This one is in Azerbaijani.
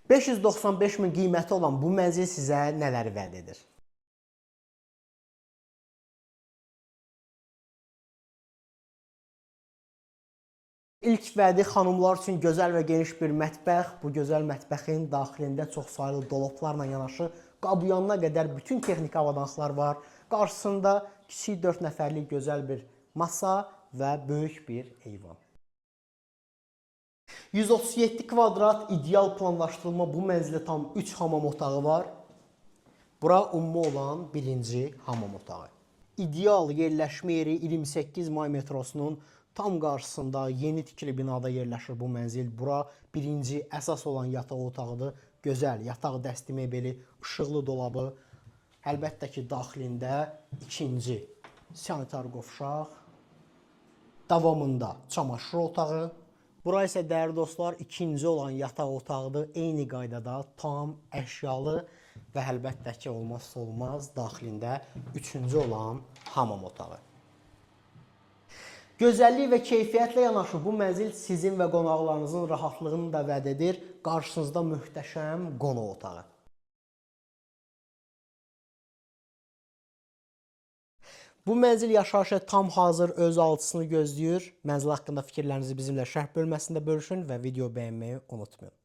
595 min qiyməti olan bu mənzil sizə nələri vəd edir? İlk vədi xanımlar üçün gözəl və geniş bir mətbəx. Bu gözəl mətbəxin daxilində çoxsaylı dolablarla yanaşı qabyanına qədər bütün texniki avadanlıqlar var. Qarşısında kiçik 4 nəfərlik gözəl bir masa və böyük bir eyvan. 137 kvadrat ideal planlaşdırılma bu mənzildə tam 3 hamam otağı var. Bura ümumi olan birinci hamam otağı. İdeal yerləşmə yeri 28 may metrosunun tam qarşısında yeni tikili binada yerləşir bu mənzil. Bura birinci əsas olan yataq otağıdır. Gözəl yataq dəsti mebeli, işıqlı dolabı. Əlbəttə ki, daxilində ikinci sanitar qovşaq, davamında çamaşır otağı. Bura isə dəyərli dostlar ikinci olan yataq otağıdır. Eyni qaydada tam əşyalı və əlbəttə ki, olmazsa olmaz daxilində üçüncü olan hamam otağı. Gözəllik və keyfiyyətlə yanaşı bu mənzil sizin və qonaqlarınızın rahatlığını da vəd edir. Qarşınızda möhtəşəm qonaq otağı. Bu mənzil yaşayışa tam hazır öz alıcısını gözləyir. Mənzil haqqında fikirlərinizi bizimlə şərh bölməsində bölüşün və video bəyənməyi unutmayın.